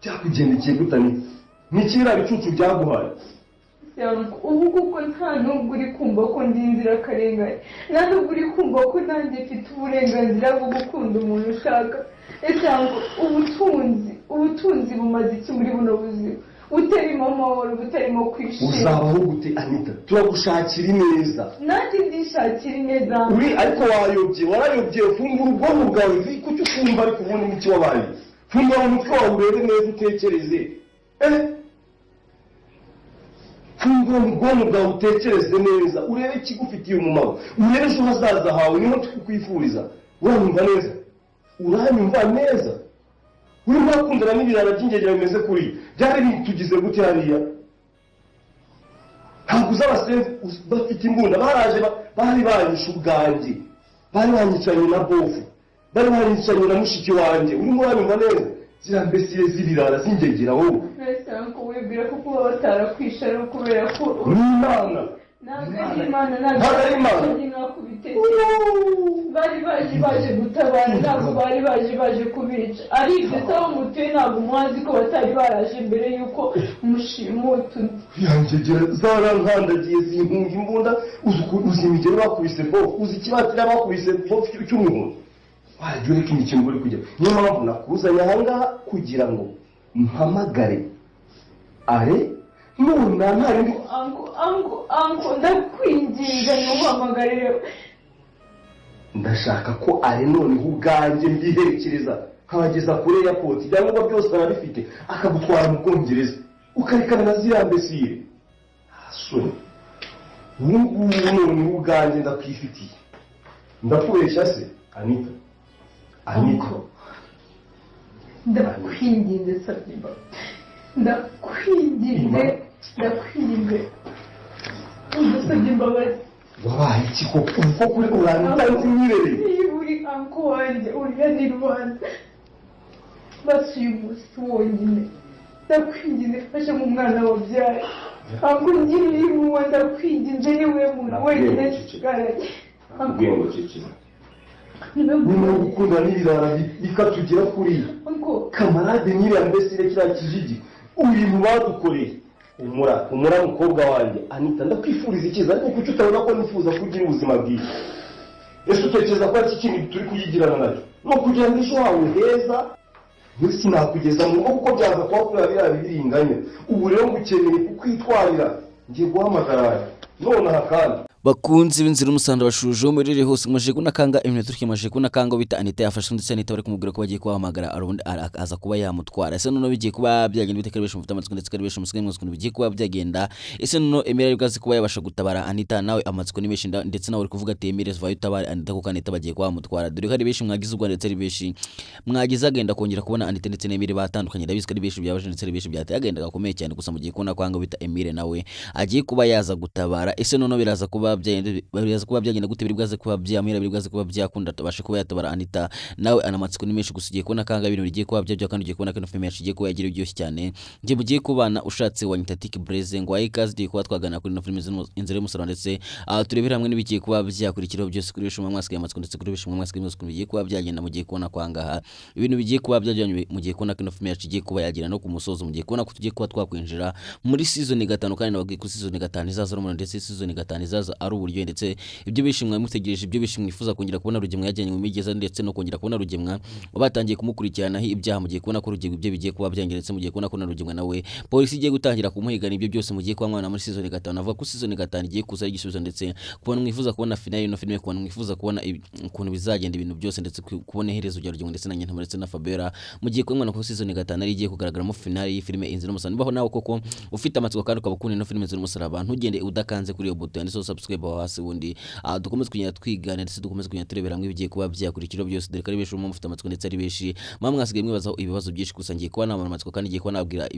Byakugendekeye gute Anita? Ni kiriya bicucu byaguhaye? Ubu kuko nta nubwo uri kumva ko ndi inzirakarengane, nta nubwo uri kumva ko nanjye mfite uburenganzira bwo gukunda umuntu ushaka. Ese ubutunzi bumaze iki muri buno buzima butarimo amahoro, butarimo kwishima? Uzabaho gute Anita? Turagushakira ineza. Nanjye ndishakira ineza. Uri ariko wayobye, warayobye. Fungura ubwonko bwawe, kuki ukumva ariko ubundi n'iki wabaye? Fungura umutwe wawe urebe neza, utekereze. Fungura ubwonko bwawe utekereze neza, urebe ikigufitiye umumaro, urebe ejo hazaza hawe, niho tukwifuriza. Uranyumva neza? Uranyumva neza? Urimo urakundana n'ibirara by'ingegera bimeze kuriya, byari bitugize gute hariya? Ntabwo uzi abasenzi bafite imbunda baraje, bari banyishe ubwanjye, bari banyicanye na bofu, bari banyicanye na mushiki wanjye. Urimo uranyumva neza? Ziriya mbesire z'ibirara z'ingegera wowe. Mbese wibwira ko kuba batarakwishe ari ukubera ko ni Imana? Ntabwo ari Imana, ntabwo ari Imana. Bari baje gutabara, ntabwo bari baje kubica. Ari ibyo se aho mutuye ntabwo muhazi ko batari baraje mbere y'uko mushimuta undi. Yangegera zarankandagiye zimpunga imbunda. Uzi imigeri bakubise bofu, uzi ikibatira bakubise bofu cy'umuhondo. Wajya ureka imikino uri kujya. Niyo mpamvu nakuzanye aha ngaha kugira ngo mpamagare are none ntari. Anko ndakwinginga ntuhamagarire. Ndashaka ko are noneho ubwanjye mbiherekereza nkabageza kuri airport, ibyangombwa byose arabifite, akagutwara mu Bwongereza, ukarekana na ziriya mbesire. Soni ubu ngubu noneho ubwanjye ndakwifitiye. Ndakubeshya se Anita? Anita, ndakwinginze Sabiba, ndakwinginze, ndakwinginze, udusabye imbabazi. Wabaye iki koko? Ubu koko uri urantanze imyirerere? Niba uri anko wanjye, uriya ni Rwanda, basi uyu munsi wonyine ndakwinginze, fasha nk'umwana wabyaye. Anko ngirira impuhwe, ndakwinginze, niwe muntu wenyine nsigaranye. Nakubwiye ngo ceceka. Nyuma yo gukunda n'ibirara bikatugera kuriya, kamarade n'iriya mbesire kiriya kijiji, ibintu badukoreye. Umura mukobwa wanjye Anita, ndakwifuriza icyiza, ariko kuki utabona ko nifuza kugira ubuzima bwiza? Ese utekereza ko ari iki kintu turi kuyigirana nacyo? Ni ukugira ngo ejo hawe heza. Sinakugeza mu rugo kuko byaza kuba kuriya biriya biringanya. Ubu rero ngukeneye kukwitwarira, ngiye guhamagara nonaha kandi. Bakunzi b'inzira umusanda bashuje muri hose muje kunakanga iminota turkimaje kunakanga bita Anita yafashe ndetse Anita bari kumubwira ko bagiye kubahamagara arundi aza kuba yamutwara. Ese noneho bigiye kuba byagenda bite? Karibesha mufite amatsiko ndetse karibesha musigaye mwese bigiye kuba byagenda. Ese noneho Emile ari bwaze kuba yabasha gutabara Anita? Nawe amatsiko ni menshi ndetse nawe uri kuvuga ati Emile vayo utabare Anita kuko Anita bagiye kuba bamutwara. Dore ko ari benshi mwagize ubwo ndetse ari benshi mwagize agenda kongera kubona Anita ndetse na Emile batandukanye. Ndabizi ko ari benshi byabaje ndetse ari benshi byateye agenda gakomeye cyane. Gusa mugiye kubona kwanga bita Emile nawe agiye kuba yaza gutabara. Ese noneho biraza kuba byagenda gute? Biri bwaze kuba byamira, biri bwaze kuba byakunda tabashe kuba yatabara Anita? Nawe anamatsiko ni menshi. Gusa ugiye kubona kanga ibintu bigiye kuba byabyo, kandi ugiye kubona ko filime yacu igiye kuba yagira ibyoshye cyane. Ngiye mugiye kubana ushatse wanyita Tiki Blaze ngo ayi kazi diye kuba twagana kuri no filime inzira y'umusaraba ndetse turebera hamwe n'ibigiye kuba byakurikiraho byose. Kuri bishumwa mwasigaye amatsiko ndetse kuri bishumwa mwasigaye amatsiko bigiye kuba byagenda. Mugiye kubona kwangaha ibintu bigiye kuba byajyanye, mugiye kubona ko filime yacu igiye kuba yagira no ku musozo. Mugiye kubona ko tugiye kuba twakwinjira muri season 5, kandi nababwiye ko season 5 izaza ari ndetse season 5 izaza ari uburyo ndetse ibyo bishimwa mutegereje, ibyo bishimwa ifuza kongera kubona Rugemwa yajyanye mu migeza ndetse no kongera kubona Rugemwa batangiye kumukurikiranaho ibyaha. Mugiye kubona ko Rugemwa ibyo bigiye kuba byangiritse, mugiye kubona ko na Rugemwa nawe polisi igiye gutangira kumuhigana. Ibyo byose mugiye kuba mwana muri season 5. Avuga ko season 5 igiye kuza igisubizo ndetse kubona mwifuza kubona finale no filime, kubona mwifuza kubona ukuntu bizagenda ibintu byose ndetse kubona iherezo rya Rugemwa ndetse na Nyantama ndetse na Fabiola. Mugiye kubona ko season 5 ari igiye kugaragaramo finale y'ifilime Inzira y'Umusaraba. Nibaho nawe koko ufite amatsiko kandi ukaba ukunda ino filime Inzira y'Umusaraba, ntugende udakanze kuri iyo buto yanditseho subscribe aho hasi, ubundi dukomeze kugenda twigana ndetse dukomeze kugenda turebera hamwe ibigiye kuba byakurikira byose. Dore ko ari benshi mufite amatsiko ndetse ari benshi mwasigaye mwibazaho ibibazo byinshi. Gusa ngiye kuba namara amatsiko kandi ngiye kuba nabwira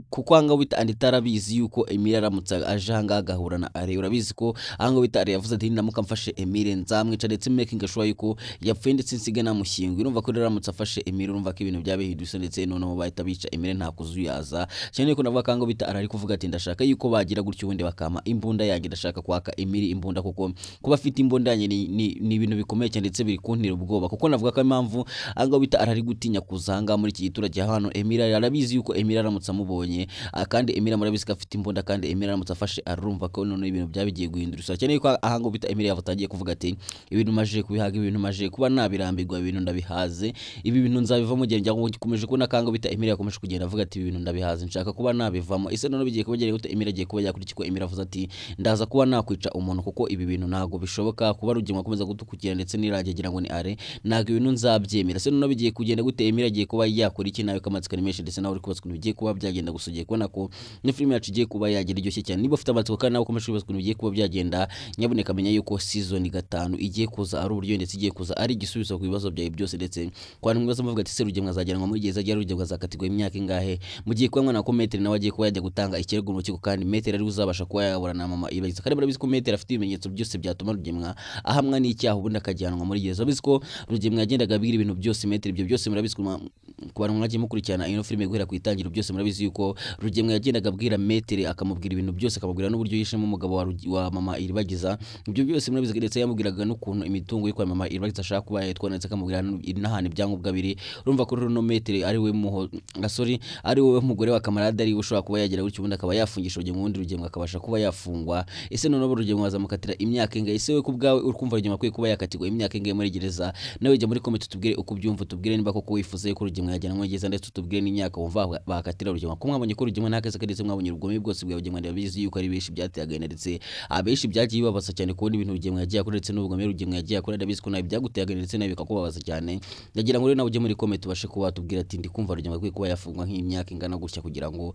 kuko aha ngaha bita Anita arabizi yuko Emile aramutse aje aha ngaha agahura na Are. Urabizi ko aha ngaha bita Are yavuze ati ninamuka mfashe Emile nzamwica ndetse making sure yuko yapfuye ndetse nsiga namushyinguye. Urumva ko rero aramutse afashe Emile urumva ko ibintu byabihindutse ndetse noneho bahita bica Emile nta kuzuyaza. Cyane ko navuga ko bita Are ari kuvuga ati ndashaka yuko bagira gutyo ubundi bakama imbunda yanjye, ndashaka kwaka kwaka Emile imbunda, kuko kuba afite imbunda ni ibintu bikomeye cyane ndetse biri kuntera ubwoba, kuko navuga ko impamvu ahangaha bita arari gutinya kuza ahangaha muri iki giturage hano. Emile arabizi yuko Emile aramutse amubonye, kandi Emile murabizi ko afite imbunda, kandi Emile aramutse afashe arumva ko none ibintu byabigiye guhindura isura cyane, yuko ahangaha bita Emile yatangiye kuvuga ati ibintu maje kubihaga, ibintu maje kuba nabirambirwa, ibintu ndabihaze, ibi bintu nzabivamo. Gihe ngo gikomeje kubona kanga bita Emile yakomeje kugenda avuga ati ibi bintu ndabihaze, nshaka kuba nabivamo. Ese none bigiye kuba gute? Emile agiye kuba yakurikikwa. Emile avuze ati ndaza kuba nakwica umuntu, kuko ibi bintu ntago bishoboka kuba Rugema akomeza gutukukira ndetse niragira ngo ni are, ntago ibintu nzabyemera. Ese none bigiye kugenda gute? Emile agiye kuba yakora iki? Nawe kamatsiko ni menshi, ndetse nawe uri kubaza ukuntu bigiye kuba byagenda. Gusa ugiye kubona ko ni filime yacu igiye kuba yagira iryoshye cyane. Niba ufite amatsiko kandi nawe ukomeje kubaza ukuntu bigiye kuba byagenda, nyabuneka menya yuko season 5 igiye kuza ari uburyo, ndetse igiye kuza ari igisubizo ku bibazo byawe byose. Ndetse kwa ntumwe bavuga ati se Rugema azageranwa muri gereza, agiye Rugema azakatirwa imyaka ingahe? Mugiye kuba mwana ko Metere nawe agiye kuba yajya gutanga ikirego mu rukiko, kandi Metere ari uzabasha kuba yaburana na mama Iribagiza, kandi murabizi ko Metere afite ibimenyetso byose byatuma Rugema ahamwa n'icyaha ubundi akajyanwa muri gereza. Murabizi ko Rugema yagendaga abwira ibintu byose Metere, ibyo byose murabizi ku bantu mwagiye mukurikirana ino filime guhera ku itangiriro, byose murabizi yuko Rugema yagendaga abwira Metere, akamubwira ibintu byose, akamubwira n'uburyo yishemo umugabo wa mama Iribagiza, ibyo byose murabizi. Ndetse yamubwiraga n'ukuntu imitungo yo kwa mama Iribagiza ashaka kuba yayitwara, ndetse akamubwira n'ahantu ibyangombwa biri. Urumva ko runo Metere ari we muho gasori, ari we mugore wa kamarade, ari ushobora kuba yagera gutyo ubundi akaba yafungisha Rugema, ubundi Rugema akabasha kuba yafungwa. Ese none Rugema bazamukatira imyaka ingahe? Ese we ku bwawe uri kumva Rugema akwiye kuba yakatirwa imyaka ingahe muri gereza? Nawe jya muri comment tubwire uko ubyumva, tubwire niba koko wifuza yuko Rugema yajyanwa muri gereza, ndetse tubwire n'imyaka wumva bakatira Rugema. Ko mwabonye ko Rugema nta keza, ndetse mwabonye ubugome bwose bwa Rugema, ndabizi yuko ari benshi byateye agahinda, ndetse abenshi byagiye bibabaza cyane kubona ibintu Rugema yagiye akora, ndetse n'ubugome Rugema yagiye akora. Ndabizi ko nawe byaguteye agahinda ndetse nawe bikakubabaza cyane. Ndagira ngo rero nawe ujye muri comment ubashe kuba watubwira ati ndi kumva Rugema akwiye kuba yafungwa nk'imyaka ingana gutya, kugira ngo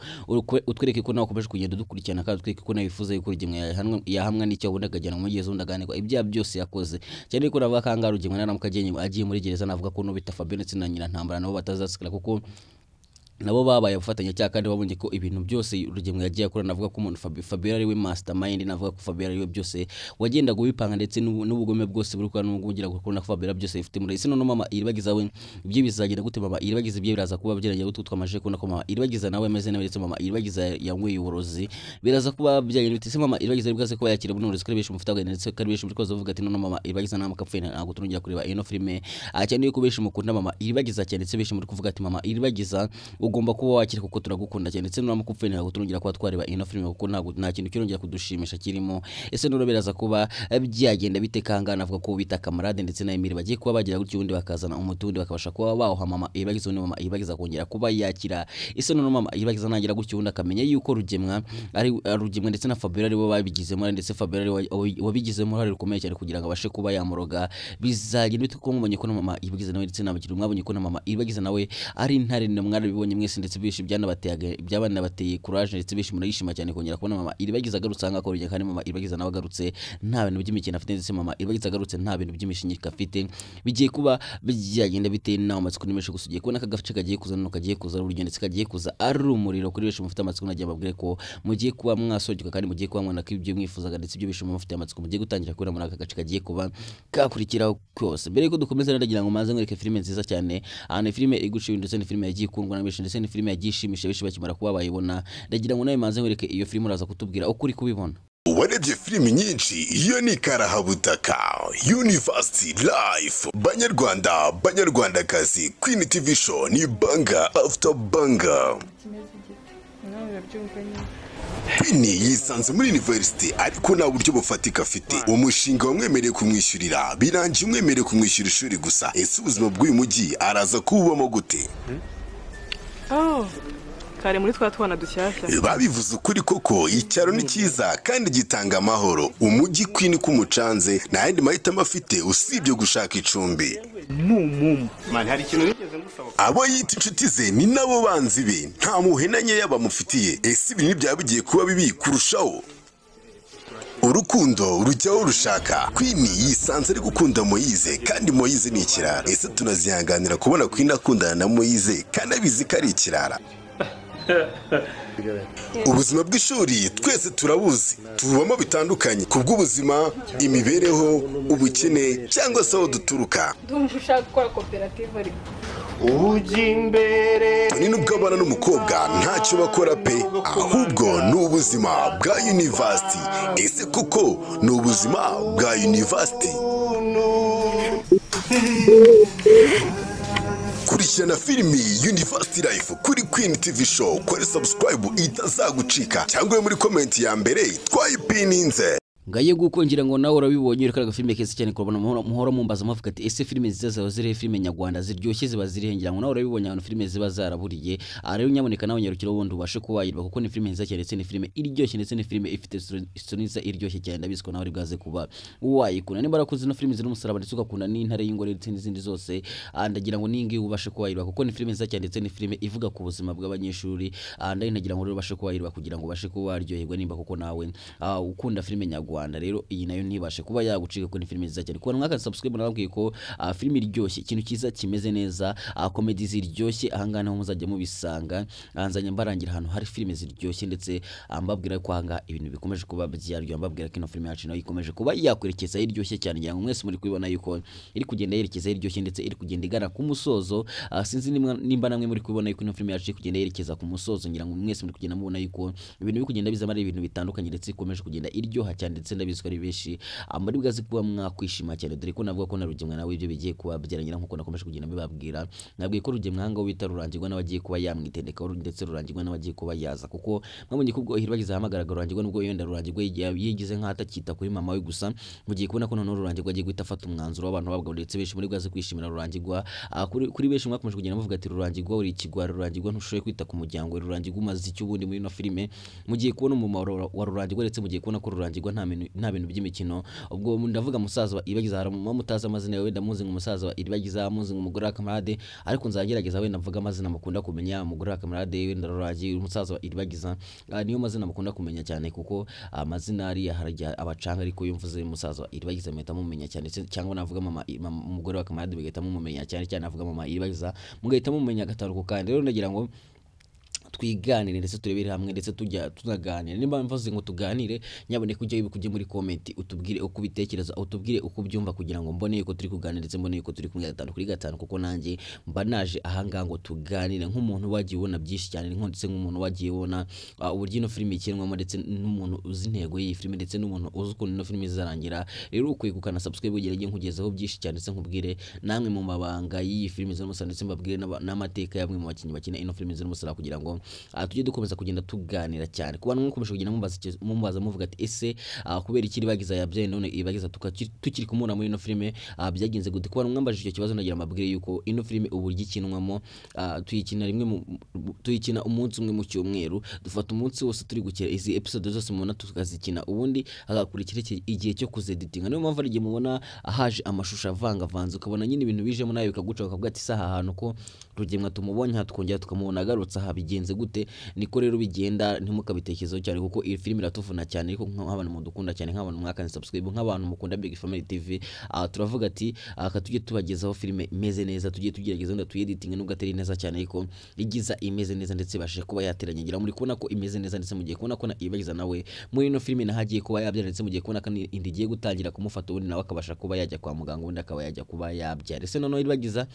utwereke ko nawe ukomeje kugenda udukurikirana, kandi utwereke ko nawe wifuza yuko Rugema yahamwa n'icyaha ubundi akajyanwa muri gereza, ubundi agahanirwa ibyaha byose yakoze cyane. Ko navuga ko ahangaha Rugema naramuka agiye muri gereza, navuga ko n'ubita Fabien ndetse na nyina Ntambara nabo batazasikara, kuko nabo babaye abafatanyacyaha, kandi babonye ko ibintu byose Rugema yagiye akora. Navuga ko umuntu Fabien ari we mastermind, navuga ko Fabien ari we byose wagendaga ubipanga, ndetse n'ubugome bwose buri kwa n'ubwo ugira kubona ko Fabien byose bifite muri ese. None mama Iribagiza we ibyo bizagenda gute? Mama Iribagiza ibyo biraza kuba byaragiye gute? Twamaje kubona ko mama Iribagiza nawe ameze neza, ndetse mama Iribagiza yanyweye uburozi, biraza kuba byagenda bite? Se mama Iribagiza bwaze kuba yakira buno kuri benshi mufite agahinda, ndetse kuri benshi muri koza bavuga ati none mama Iribagiza nta makapfuye, ntabwo turongera kureba ino filime cyane, yuko benshi mukunda mama Iribagiza cyane, ndetse benshi muri kuvuga ati mama Iribagiza ugomba kuba wakira kuko turagukunda cyane, ndetse nuramuka upfuye ntabwo turongera kuba twareba ino filime, kuko ntabwo nta kintu kirongera kudushimisha kirimo. Ese nuro biraza kuba byagenda bite? Kangana navuga ko bita kamarade ndetse na Emile bagiye kuba bagira gutyo, ubundi bakazana umutundi bakabasha kuba bawuha mama Iribagiza, ubundi mama Iribagiza kongera kuba yakira. Ese none mama Iribagiza nangira gutyo ubundi akamenya yuko Rugema ari Rugema ndetse na Fabiola ari bo babigizemo, ndetse Fabiola ari wabigizemo uruhare rukomeye cyane kugira ngo abashe kuba yamuroga, bizagenda bite? Kuko mubonye ko na mama Iribagiza nawe ndetse n'abakiri mwabonye ko na mama Iribagiza nawe ari intare, mwarabibonye mwese, ndetse bishi byanabateye courage, ndetse bishi murayishima cyane kongera kubona mama Iribagiza agarutse ahangaha ko kandi mama Iribagiza nawe agarutse nta bintu by'imikino afite, ndetse mama Iribagiza agarutse nta bintu by'imishinyika afite. Bigiye kuba byagenda bitewe nawe amatsiko ni menshi. Gusa ugiye kubona aka gace kagiye kuza none kagiye kuza urugendo, ndetse kagiye kuza ari umuriro kuri benshi mufite amatsiko. Nagiye babwire ko mugiye kuba mwasohoka, kandi mugiye kuba mwana ko ibyo mwifuzaga, ndetse ibyo bishimo mufite amatsiko mugiye gutangira kubona muri aka gace kagiye kuba kakurikiraho kose. Mbere yuko dukomeza ndagira ngo maze nkwereke filime nziza cyane, ahantu filime iguca ibintu, ndetse ni filime yagiye ikundwa na benshi, ndetse ni filime yagiye ishimisha benshi bakimara kuba bayibona. Ndagira ngo nawe maze nkwereke iyo filime, uraza kutubwira uko uri kubibona. Warebye filimi nyinshi, iyo ni Karahabutaka University Life. Banyarwanda, banyarwandakazi, Queen TV Show ni banger after banger. Queen yisanze muri university, ariko nta buryo bufatika afite. Umushinga wamwemereye kumwishyurira birangiye umwemereye kumwishyura ishuri gusa. Ese ubuzima bw'uyu mujyi araza kuwubamo gute? Oh, kare muri twa twana dushyashya. Babivuze ukuri koko, icyaro ni cyiza kandi gitanga amahoro. Umujyi Queen kumucanze, nta yandi mahitamo afite usibye gushaka icumbi. Abo yita inshuti ze ni nabo banzi be, nta muhena nkeya bamufitiye. Ese ibintu byaba bigiye kuba bibi kurushaho? Urukundo rujyaho rushaka. Queen yisanze ari gukunda Moyize, kandi Moyize ni ikirara. Ese tunazihanganira kubona Queen akundana na Moyize kandi abizi ko ari ikirara? Ubuzima bw'ishuri twese turabuzi, tubamo bitandukanye kubw'ubuzima, imibereho, ubukene cyangwa se aho duturuka. Ndumva ushaka gukora koperative ariko. Ujya imbere. Tony nubwo abana n'umukobwa ntacyo bakora pe, ahubwo ni ubuzima bwa university. Ese koko ni ubuzima bwa university? Kurikirana filimi University Life kuri Queen TV Show, kuri subscribe itazagucika, cyangwa muri comment ya mbere twayipininze. Ngaye guko ngira ngo nawe urabibonye uri karaga filime kese cyane kurabona muhora mumbaza muvuga ati ese filime nziza ziba zirihe, filime nyarwanda ziryoshye ziba zirihe? Ngira ngo nawe urabibonye ahantu filime ziba zaraburiye. Rero nyaboneka nawe nyarukira ubundi ubashe kubayirwa kuko ni filime nziza cyane ndetse ni filime iryoshye ndetse ni filime ifite story nziza iryoshye cyane. Ndabizi ko nawe uri bwaze kuba wayikunda. Nimba warakunze ino filime ziri umusaraba ndetse ugakunda n'intare y'ingore ndetse n'izindi zose, ndagira ngo ningi ubashe kubayirwa kuko ni filime nziza cyane ndetse ni filime ivuga ku buzima bw'abanyeshuri. Ndagira ngo rero ubashe kubayirwa kugira ngo ubashe kuba waryoherwa nimba kuko nawe ukunda filime nyarwanda. Rero iyi nayo ntibashe kuba yagucika kuko ni filime nziza cyane. Kubona mwaka subscribe nababwiye ko filime iryoshye, ikintu cyiza kimeze neza, comedy ziryoshye ahangaha niho muzajya mubisanga. Nzajya mbarangira ahantu hari filime ziryoshye ndetse mbabwira ko ahangaha ibintu bikomeje kuba byaryoha, mbabwira ko ino filime yacu nayo ikomeje kuba yakwerekeza iryoshye cyane. Ngira ngo mwese muri kubibona yuko iri kugenda yerekeza iryoshye ndetse iri kugenda igana ku musozo. Sinzi nimba namwe muri kubibona yuko ino filime yacu iri kugenda yerekeza ku musozo. Ngira ngo mwese muri kugenda mubona yuko ibintu biri kugenda bizama ari ibintu bitandukanye ndetse ikomeje kugenda iryoha cyane ndetse ndabizi ko ari benshi muri bwazi kuba mwakwishima cyane, dore ko navuga ko na Rugemwa nawe ibyo bigiye kuba byarangira nkuko nakomeje kugenda mbibabwira. Nabwiye ko Rugemwa hanga bita Rurangirwa n'abagiye kuba yamwitendeka ndetse Rurangirwa n'abagiye kuba yaza, kuko mwabonye ko ubwo Iribagiza ahamagaraga Rurangirwa nubwo yenda Rurangirwa yigize nk'atakita kuri mama we, gusa mugiye kubona ko noneho Rurangirwa agiye guhita afata umwanzuro w'abantu babwo ndetse benshi muri bwazi kwishimira Rurangirwa. Kuri benshi mwakomeje kugenda muvuga ati Rurangirwa uri ikigwari, Rurangirwa ntushoboye kwita ku muryango, Rurangirwa umaze icyo ubundi muri ino filime. Mugiye kubona umumaro wa Rurangirwa ndetse mugiye kubona ko Rurangirwa nta bintu by'imikino. Ubwo ndavuga musaza wa Iribagiza, hari mutazi amazina yawe, ndamuzi nk'umusaza wa Iribagiza, muzi nk'umugore wa Kamarade, ariko nzagerageza wenda mvuga amazina mukunda kumenya. Umugore wa Kamarade wenda Rurangi, umusaza wa Iribagiza niyo mazina mukunda kumenya cyane, kuko amazina ari harajya abacanga, ariko iyo mvuze musaza wa Iribagiza muhita mumenya cyane, cyangwa navuga mama umugore wa Kamarade bigahita mumumenya cyane cyane, navuga mama Iribagiza mugahita mumenya gatanu. Kandi rero ndagira ngo twiganire ndetse turebere hamwe ndetse tujya tunaganira. Nimba mvuze ngo tuganire, nyaboneka ujye wibuka muri comment utubwire uko ubitekereza, utubwire uko ubyumva, kugira ngo mbone yuko turi kuganira ndetse mbone yuko turi kumwe gatanu kuri gatanu, kuko nanjye mba naje ahangaha ngo tuganire nk'umuntu wagiye ubona byinshi cyane, ndetse nk'umuntu wagiye ubona uburyo ino filime ikinwamo, ndetse n'umuntu uzi intego y'iyi filime, ndetse n'umuntu uzi ukuntu ino filime izarangira. Rero ukwiye gukana subscribe kugira ngo nkugezeho byinshi cyane, ndetse nkubwire namwe mu mabanga y'iyi filime z'umusaraba, ndetse mbabwire n'amateka y'amwe mu bakinnyi bakina ino filime z'umusaraba, kugira ngo tujye dukomeza kugenda tuganira cyane. Kuba mwakomeje kugenda mumbaza muvuga ati ese kubera iki Iribagiza yabyaye none Iribagiza tukiri kumubona muri ino filime byagenze gute? Kuba mwambajije icyo kibazo, ndagira amabwire yuko ino filime uburyo ikinwamo, tuyikina rimwe, tuyikina umunsi umwe mu cyumweru, dufata umunsi wose turi gukira izi episode zose mubona tukazikina, ubundi hagakurikira igihe cyo kuzeditinga. Niyo mpamvu ari mubona ahaje amashusho avangavanze, ukabona nyine ibintu bijemo nawe bikaguca, ukavuga ati saha ahantu ko Rugemwa tumubonye tukongera tukamubona agarutse aha bigenze gute? Niko rero bigenda, ntimukabitekerezaho cyane kuko iyi filime iratuvuna cyane, ariko nk'abantu mudukunda cyane, nk'abantu mwakane subscribe, nk'abantu mukunda Big Family TV, turavuga ati aka tujye tubagezaho filime imeze neza, tujye tugerageza wenda tuyeditinge nubwo atari neza cyane, ariko igiza imeze neza ndetse ibashe kuba yateranye. Ngira muri kubona ko imeze neza, ndetse mugiye kubona ko na Iribagiza nawe muri ino filime nahagiye kuba yabyara, ndetse mugiye kubona ko indi igiye gutangira kumufata, ubundi nawe akabasha kuba yajya kwa muganga, ubundi akaba yajya kuba yabyara. Ese noneho Iribagiza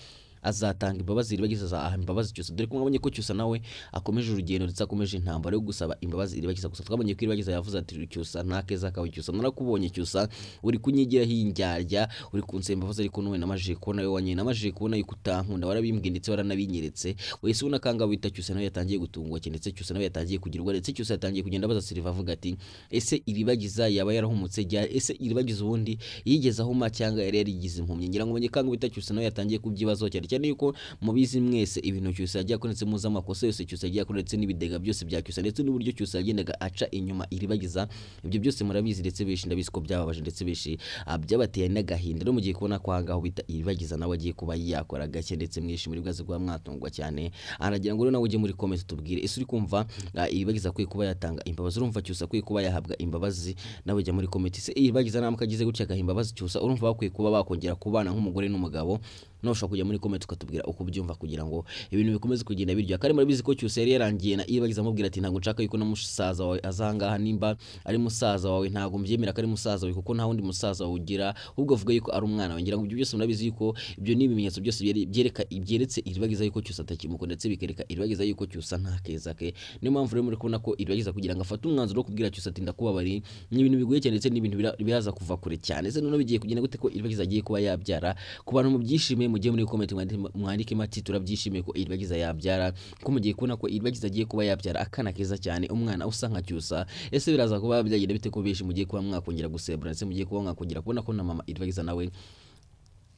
azatanga imbabazi? Iribagiza azaha imbabazi Cyusa, dore ko mwabonye ko Cyusa nawe akomeje urugendo ndetse akomeje intambara yo gusaba imbabazi Iribagiza. Gusa twabonye ko Iribagiza yavuze ati Cyusa nta keza kawe, Cyusa narakubonye, Cyusa uri kunyigiraho indyarya, uri kunsaba imbabazi, ariko none namajije kubona yo wanye, namajije kubona yuko utankunda, warabimbwiye ndetse waranabinyeretse. Wese ubona kanga wita Cyusa nawe yatangiye gutungwa cyane, ndetse Cyusa nawe yatangiye kugirwa, ndetse Cyusa yatangiye kugenda abaza Silva avuga ati ese Iribagiza yaba yarahumutse? Ese Iribagiza ubundi yigeze ahuma cyangwa yari yarigize impumyi? Ngira ngo kanga wita Cyusa nawe yatangiye kubyibazaho cyane cyane yuko mubizi mwese ibintu Cyusa yagiye akonetse, muzi amakosa yose Cyusa yagiye akonetse n'ibidega byose bya Cyusa, ndetse n'uburyo Cyusa yagendaga aca inyuma Iribagiza, ibyo byose murabizi, ndetse benshi ndabizi ko byababaje, ndetse benshi byabateye n'agahinda. Rero mugiye kubona ko ahangaho bita Iribagiza nawe agiye kuba yakora gake, ndetse mwinshi muri bwaze kuba mwatungwa cyane. Aragira ngo rero nawe ujye muri comment tubwire ese uri kumva Iribagiza akwiye kuba yatanga imbabazi, urumva Cyusa akwiye kuba yahabwa imbabazi? Nawe jya muri comment, ese Iribagiza namuka agize gutya agaha imbabazi Cyusa, urumva bakwiye kuba bakongera kubana nk'umugore n'umugabo? Nawe ushobora kujya muri comment ukatubwira uko ubyumva kugira ngo ibintu bikomeze kugenda biryoha. Kandi murabizi ko Cyusa yari yarangiye na Iribagiza amubwira ati ntabwo nshaka yuko na musaza wawe azangaha, nimba ari musaza wawe ntabwo mbyemera ko ari musaza wawe kuko nta wundi musaza wawe ugira, ahubwo avuga yuko ari umwana wawe. Ngira ngo ibyo byose murabizi yuko ibyo ni ibimenyetso byose byeretse Iribagiza yuko Cyusa atakimukunda, ndetse bikereka Iribagiza yuko Cyusa nta keza ke. Niyo mpamvu rero muri kubona ko Iribagiza kugira ngo afate umwanzuro wo kubwira Cyusa ati ndakubabariye ni ibintu bigoye cyane, ndetse n'ibintu biraza kuva kure cyane. Ese noneho bigiye kugenda gute ko Iribagiza agiye kuba yabyara? Ku bantu mubyishimiye mujye muri comment mwandike mati turabyishimiye ko Iribagiza yabyara, ko mugiye kubona ko Iribagiza agiye kuba yabyara akana keza cyane, umwana usa nka Cyusa. Ese biraza kuba byagenda bite ko benshi mugiye kuba mwakongera gusebura, ndetse mugiye kuba mwakongera kubona ko na mama Iribagiza nawe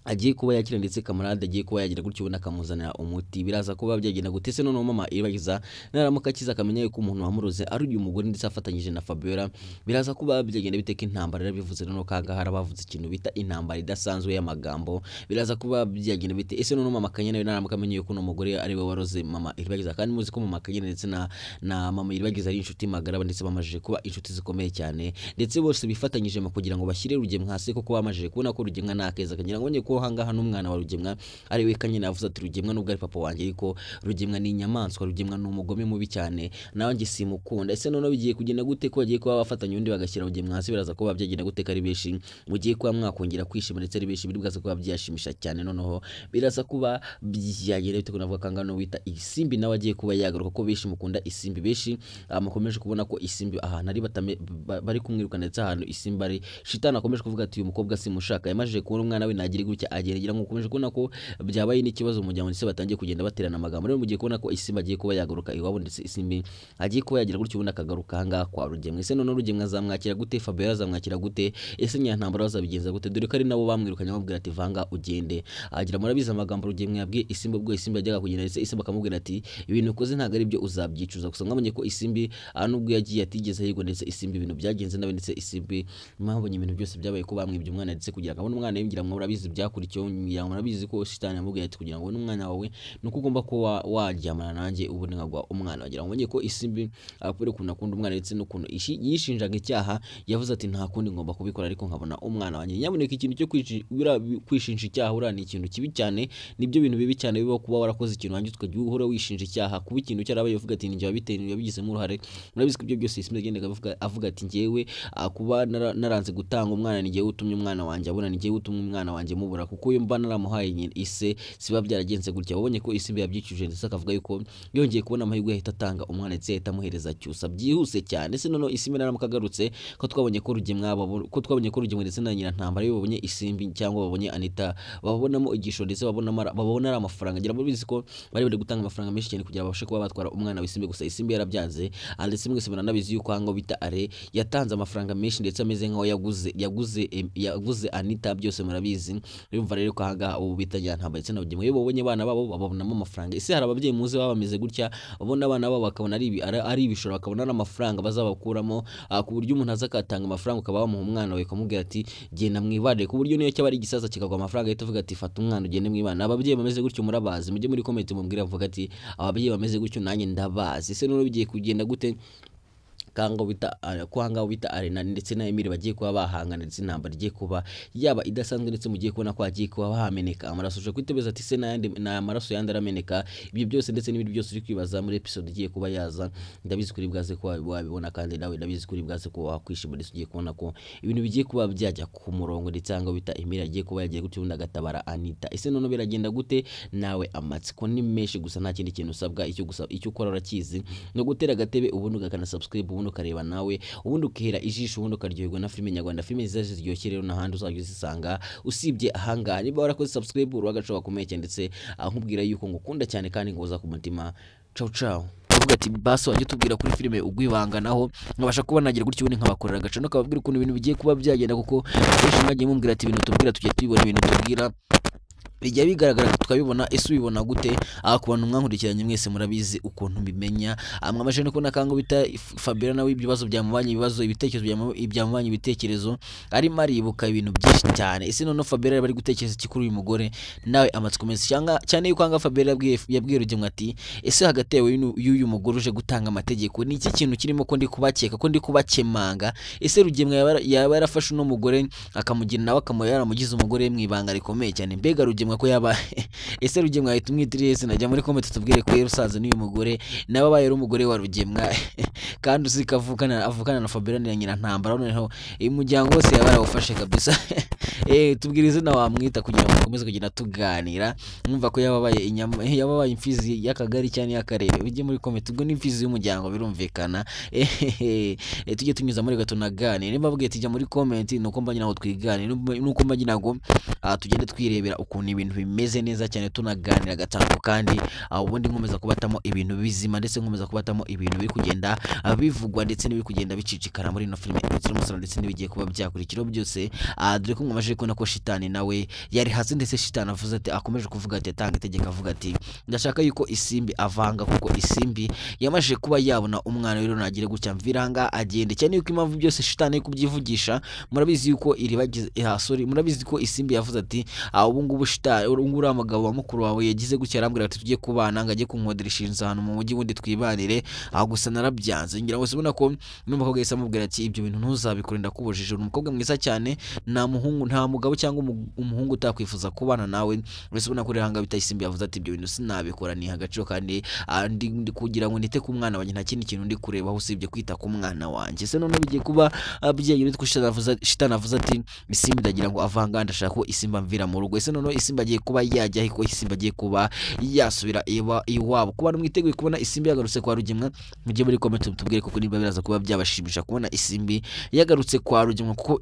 agiye kuba yakira, ndetse kamarade agiye kuba yagira gutyo ubona akamuzanira umuti. Biraza kuba byagenda gute se noneho mama Iribagiza naramuka akiza akamenya yuko umuntu wamuroze ari uyu mugore ndetse afatanyije na Fabiola, biraza kuba byagenda biteka intambara yarabivuze. Noneho kanga harabavuze ikintu bita intambara idasanzwe y'amagambo, biraza kuba byagenda bite? Ese noneho mama Kanyana naramuka amenye yuko uno mugore ari we waroze mama Iribagiza, kandi muzi ko mama Kanyana ndetse na mama Iribagiza ari inshuti magara, ndetse bamajije kuba inshuti zikomeye cyane, ndetse bose bifatanyije mu kugira ngo bashyire Rugemwa hasi, kuko bamajije kubona ko Rugemwa nta keza kagira ngo ko hangaha n'umwana wa Rugemwa ari we Kanyana yavuze ati Rugemwa nubwo ari papa wanjye ariko Rugemwa ni inyamaswa, Rugemwa ni umugome mubi cyane, nawe njye simukunda. Ese noneho bigiye kugenda gute ko bagiye kuba bafatanya undi bagashyira Rugemwa hasi? Biraza kuba byagenda gute ko ari benshi mugiye kuba mwakongera kwishima, ndetse ari benshi biraza kuba byashimisha cyane. Noneho biraza kuba byagenda bite ko navuga kangano wita Isimbi nawe agiye kuba yagaruka, ko benshi mukunda Isimbi, benshi mukomeje kubona ko Isimbi ahantu ari bari kumwirukana, ndetse ahantu Isimbi ari shitani akomeje kuvuga ati uyu mukobwa simushaka, yamajije kubona umwana we nagira gutya ageragera. Nkukomeje kubona ko byabaye n'ikibazo mu muryango, ndetse batangiye kugenda baterana amagambo. Rero mugiye kubona ko Isimbi agiye kuba yagaruka iwabo, ndetse Isimbi agiye kuba yagira gutyo ubona akagaruka ahangaha kwa Rugemwa. Ese noneho Rugemwa azamwakira gute? Fabiola azamwakira gute? Ese Nyantambara bazabigenza gute? Dore ko ari nabo bamwirukanye bamubwira ati vanga ugende. Agira murabizi amagambo Rugemwa yabwiye Isimbi ubwo Isimbi yajyaga kugenda, ndetse Isimbi akamubwira ati ibintu ukoze ntabwo ari byo uzabyicuza. Gusa mwabonye ko Isimbi nubwo yagiye atigeze yigwa, ndetse Isimbi ibintu byagenze nawe, ndetse Isimbi mwabonye ibintu byose byabaye ko bamwibye umwana, ndetse kugira ngo abone umwana yingira murabizi byakurikiyeho, murabizi ko shitani yamubwiye ati kugira ngo ubone umwana wawe nuko ugomba kuba waryamana nanjye ubone nkagwa umwana. Wagira ngo umenye ko Isimbi akubere ukuntu akunda umwana, ndetse n'ukuntu yishinjaga icyaha, yavuze ati nta kundi ngomba kubikora ariko nkabona umwana wanjye. Nyamuneka ikintu cyo kwishinja icyaha uriya ni ikintu kibi cyane, nibyo bintu bibi cyane bibaho kuba warakoze ikintu wanjye ukajya uhora wishinja icyaha, kuba ikintu cyarabaye uvuga ati ninjye wabiteye wabigizemo uruhare. Murabizi ko ibyo byose Isimbi yagendaga avuga ati njyewe kuba naranze gutanga umwana ni njyewe utumye umwana wanjye abona, ni njyewe utumye umwana wanjye mubura, kuko iyo mba naramuhaye ise siba byaragenze gutya. Wabonye ko Isimbi yabyicuje, ndetse akavuga yuko yongeye kubona amahirwe yahita atanga umwana, ndetse yahita amuhereza Cyusa byihuse cyane. Ese noneho Isimbi naramuka agarutse, ko twabonye ko Rugemwa ndetse na Nyirantambara iyo babonye Isimbi cyangwa babonye Anita babonamo igisho, ndetse babona ari amafaranga. Ngira murabizi ko bari gutanga amafaranga menshi cyane kugira babashe kuba batwara umwana w'Isimbi, gusa Isimbi yarabyanze. Ndetse mwese muranabizi yuko ahangaho bita Are yatanze amafaranga menshi, ndetse ameze nkaho yaguze Anita, byose murabizi. Urumva rero ko ahangaha ubu bita Nyantambara ndetse na Rugemwa iyo babonye abana babo babonamo amafaranga. Ese hari ababyeyi muzi baba bameze gutya, babona abana babo bakabona ari ibishoro, bakabona n'amafaranga bazabakuramo, ku buryo umuntu aza akatanga amafaranga ukaba wamuha umwana wawe ukamubwira ati genda mwibare, ku buryo niyo cyaba ari igisaza kikagwa amafaranga ahita avuga ati fata umwana ugende mwibane. Ababyeyi bameze gutyo murabazi, mujye muri comment mubwire avuga ati ababyeyi bameze gutyo nanjye ndabazi. Ese noneho bigiye kugenda gute ko bita Arena ndetse na Emile bagiye kuba bahangana, ndetse intambara igiye kuba yaba idasanzwe, ndetse mugiye kubona ko hagiye kuba hameneka amaraso. Ushobora kwitebeza ati se n'ayandi na amaraso yandi arameneka, ibyo byose ndetse n'ibindi byose uri kwibaza muri episode igiye kuba yaza. Ndabizi kuri bwaze ko wabibona, kandi nawe ndabizi kuri bwaze ko wakwishima, ndetse ugiye kubona ko ibintu bigiye kuba byajya ku murongo, ndetse ahangaha bita Emile agiye kuba yagiye gutyo ubundi agatabara Anita. Ese noneho biragenda gute? Nawe amatsiko ni menshi, gusa nta kindi kintu usabwa, icyo gusa icyo ukora urakizi no gutera agatebe ubundi ugakana subscribe, ubundi ukareba nawe, ubundi ukihera ijisho, ubundi ukaryoherwa na filime nyarwanda. Filime nziza ziryoshye rero n'ahandi uzajya uzisanga usibye ahangaha. Niba warakoze subscribe uri uw'agaciro gakomeye cyane, ndetse nkubwira yuko ngukunda cyane kandi ngoza ku mutima. Ciao ciao. Avuga ati baso wajye tubwira kuri filime ugwibanga, naho nkabasha kuba nagira gutyo ubundi nkabakorera agace no kababwira ukuntu ibintu bigiye kuba byagenda, kuko benshi mwagiye mumbwira ati ibintu tubwira tujya tubibona, ibintu tubwira bijya bigaragara tukabibona. Ese ubibona gute? Ku bantu mwankurikiranye mwese murabizi ukuntu mbimenya. Mwamaje no kubona kango bita Fabiola nawe ibibazo byamubanye, ibibazo ibitekerezo byamubanye, ibitekerezo arimo aribuka ibintu byinshi cyane. Ese noneho Fabiola bari gutekereza iki kuri uyu mugore? Nawe amatsiko menshi cyane yuko anga Fabiola yabwiye Rugemwa ati ese hagati yawe y'uyu mugore uje gutanga amategeko ni iki kintu kirimo ko ndi kubakeka, ko ndi kubakemanga? Ese Rugemwa yaba yarafashe uno mugore akamugira nawe akamugira yaramugize umugore mu ibanga rikomeye cyane? Mbega Rugemwa Rugemwa ko yaba ese Rugemwa ahita umwitiriye se? Najya muri comment tubwire ko usaza n'uyu mugore nawe abaye ari umugore wa Rugemwa kandi uzi ko avukana na Fabiola na Nyirantambara, noneho umuryango wose yaba yarawufashe kabisa. Tubwire izina wamwita kugira ngo dukomeze kugenda tuganira. Mwumva ko yababaye inyama, yababaye imfizi y'akagari cyane y'akarere. Ujye muri comment, ubwo ni imfizi y'umuryango birumvikana. Tujye tunyuza muri gato tunaganire. Nimba babwiye tujya muri comment nuko mba ngira ngo twiganire, nuko mba ngira ngo tugende twirebera ukuntu ibintu bimeze neza cyane, tunaganira gatanu kandi ubundi nkomeza kubatamo ibintu bizima, ndetse nkomeza kubatamo ibintu biri kugenda bivugwa ndetse n'ibiri kugenda bicicikana muri ino filime Inzira y'Umusaraba, ndetse n'ibigiye kuba byakurikiraho byose. Dore ko mwamaze kubona ko shitani nawe yari hasi, ndetse shitani avuze ati, akomeje kuvuga ati, atanga itegeko avuga ati ndashaka yuko Isimbi avanga, kuko Isimbi yamaze kuba yabona umwana rero nagire gutya mviranga agende cyane. Yuko impamvu byose shitani kubyivugisha, murabizi yuko iribagize sorry, murabizi ko Isimbi yavuze ati ubu ngubu shitani uriya mugabo wa mukuru wawe yagize gutya arambwira ati tugiye kubana, ngo ajye kunkoderesha inzu ahantu mu mujyi wundi twibanire, aho gusa narabyanze. Ngira ngo ubona ko n'umukobwa yahise amubwira ati ibyo bintu ntuzabikore, ndakubujije, uri umukobwa mwiza cyane, nta muhungu nta mugabo cyangwa umuhungu utakwifuza kubana nawe. Uretse ubona ko rero bita Isimbi yavuze ati ibyo bintu sinabikora, niha agaciro kandi ndi kugira ngo nite ku mwana wanjye, nta kindi kintu ndi kurebaho usibye kwita ku mwana wanjye. Se none bigiye kuba byegira utwo shitani avuze ati Isimbi ndagira ngo avanga, ndashaka ko Isimbi amvira mu rugo. Ese none Isimbi agiye kuba yajya he, ko Isimbi agiye kuba yasubira iwabo? Ku bantu mwiteguye kubona Isimbi yagarutse kwa Rugemwa, mujye muri comment tubwire koko niba biraza kuba byabashimisha kubona Isimbi yagarutse kwa Rugemwa, kuko